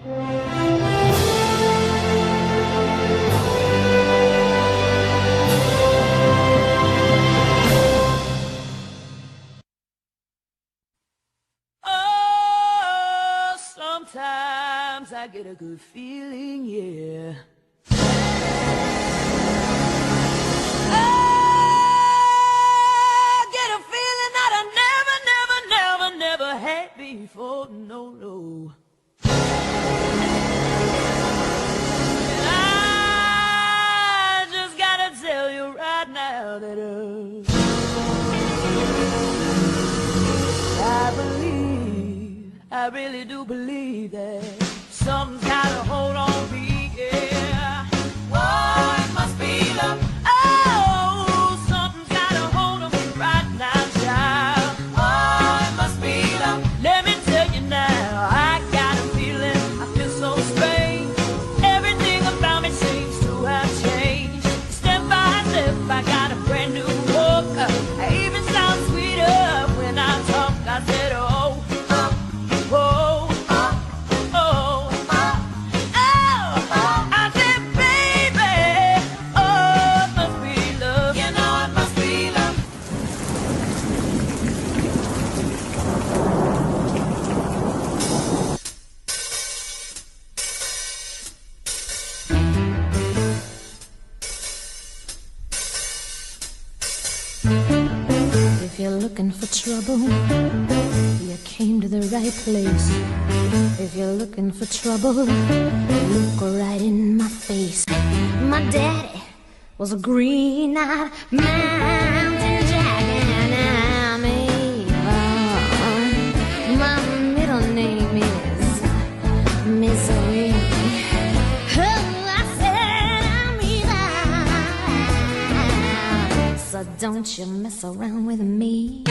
Oh, sometimes I get a good feeling, yeah. I get a feeling that I never, never, never, never had before. No, no. And I just gotta tell you right now that uh, I believe, I really do believe that something's gotta hold on me, yeah. Oh, it must be love. Oh, something's gotta hold on me right now, child. Oh, it must be love. Let me tell you now, I got a feeling. I feel so strange. Everything about me seems to have changed. Step by step, I got a brand new walk. I even sound sweeter when I talk. I said, oh, oh, oh, oh, oh. I said, baby, oh, it must be love. You know it must be love. If you're looking for trouble, you came to the right place. If you're looking for trouble, look right in my face. My daddy was a green-eyed mountain jack, and I'm evil. My middle name is Misery. Oh, I said I'm evil. So don't you mess around with me.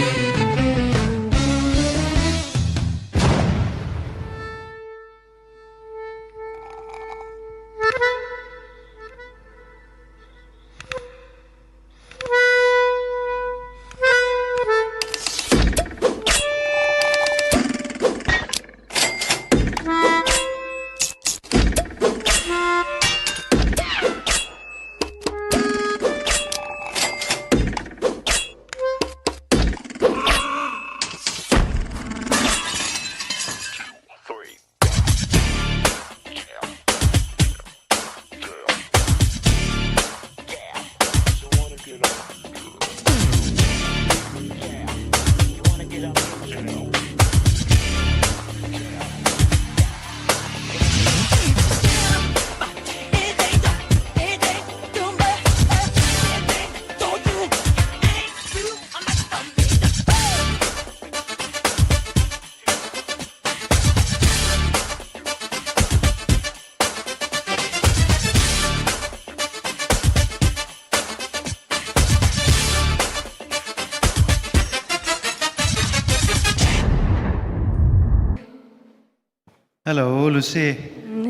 Hello Lucy.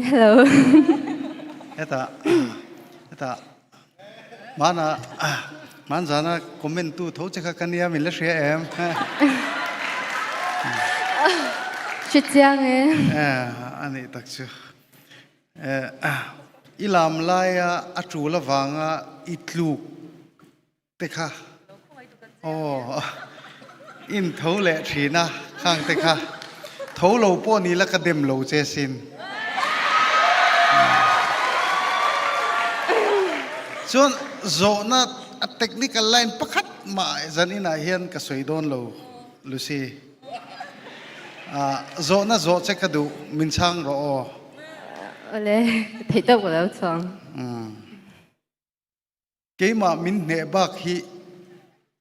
Hello. Heta heta mana manzana comment tu tho che kha kania min la hria em. Hre chiang e. Eh ani tak chu. Eh i lam laia a tul avanga i tluk te kha aw in tho leh thin a khang te kha tho lo pawh ni la ka dem lo che sin chuan zawhna a technical line pakhat mah zan inah hian ka sawi dawn lo Lucy zawhna zawh che ka duh min chhang rawh aw. Awle theih tawk ka lo chhuang. Keimah min hneh bak hi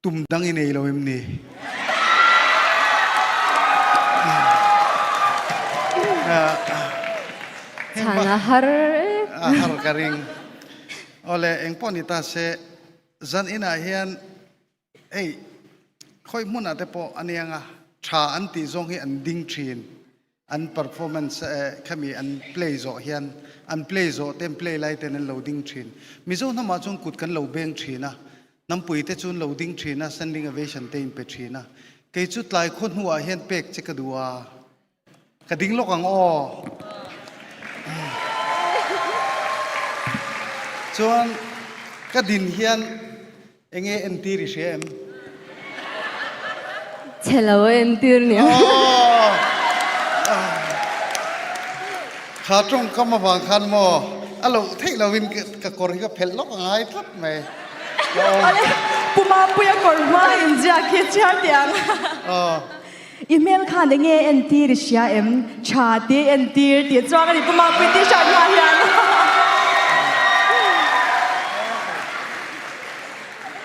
tum dang i nei lo em ni? Chhan a har e. A har ka ring. Awle engpawh ni ta se zan inah hian hei khawi hmunah te pawh a nia nga tha an tih zawng hi an ding thin. An performance khami an play zawh hian an play zawh te an play lai ten an lo ding thin. Mizo hnamah chuan kut kan lo beng thin a, hnampui te chu an lo ding thin a, standing ovation te in pe thin a. Kei chu tlai khaw hnuah hian pek che ka duh a, ka ding lawk ang aw. Chuan ka din hian enge entir i hria em? Chhe lo a entir nia. Aww! Kha tawngkam avang khan maw a loh theih lovin ka kawr hi ka phelh lawk a ngai tlat mai. Awle, Pu Mampuia kawr hma inziak hi chhiar teh ang. I hmel khan enge entir i hria em? Tha te entir tih chuang a ni Pu Mapui t-shirt hma hian.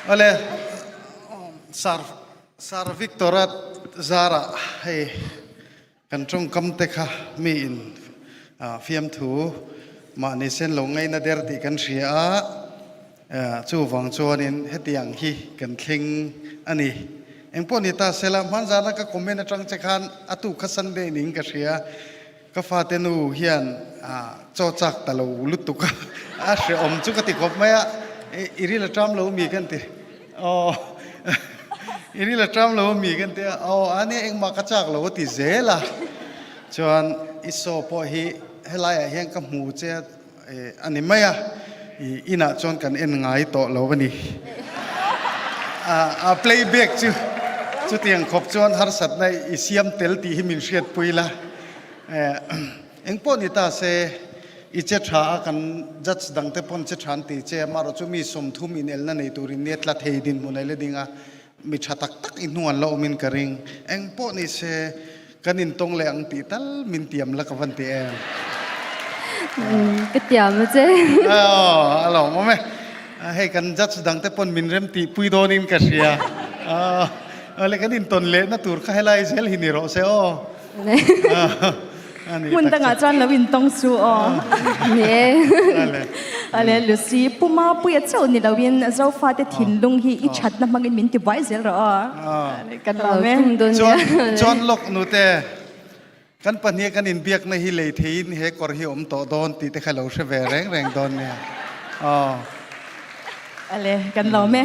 Awle, Sir Sir Victor-a zarah hei kan tawngkam te kha mi in fiamthu mahni sen lo ngaina der tih kan hria a, chuvang chuanin hetiang hi kan thleng a ni. Engpawh ni ta sela, hmanzana ka comment atang che khan a tu kha Sunday ning ka hria, ka fate nu hian chaw chak ta lo lutuk a, a hrehawm chu ka ti khawp mai a, i ril a ṭam lo mi kan ti. Aw i ril a ṭam lo mi kan ti a, aw a nia engmah ka chak lo a ti zel a, chuan i saw pawh hi helaiah hian ka hmu che a a ni mai a, i inah chuan kan en ngai tawh lo a ni. A playback chu chutiang khawp chuan harsatna i siam tel tih hi min hriatpui la. Engpawh ni ta se, i che tha a, kan judge dangte pawn che tha an ti che a, amaherawh chu mi 30 inelna nei turin nia tla thei dinhmun a la ding a, mi tha tak tak i hnuan la awmin ka ring. Engpawh ni se, kan intawng leh ang tih tal min tiam la ka van ti em. Ka tiam a che. Aw, a lawm awm e. Hei kan judge dangte pawn min rem tihpui dawnin ka hria. Aw, le kan intawn lehna tur kha helai zel hi ni rawh se aw. Hmun dangah chuan lo intawng chu aw. Ale Lucy, Pu Mapuia chauh ni loin Zofate thinlung hi i thatna hmangin min ti buai zel rawh aw. Kan lawm e. Chuan chuan lawk nute kan pahnih kan inbiakna hi lei theiin he kawr hi awm tawh dawn tih te kha lo hre ve reng reng dawn nia. Aw. Ale kan lawm e.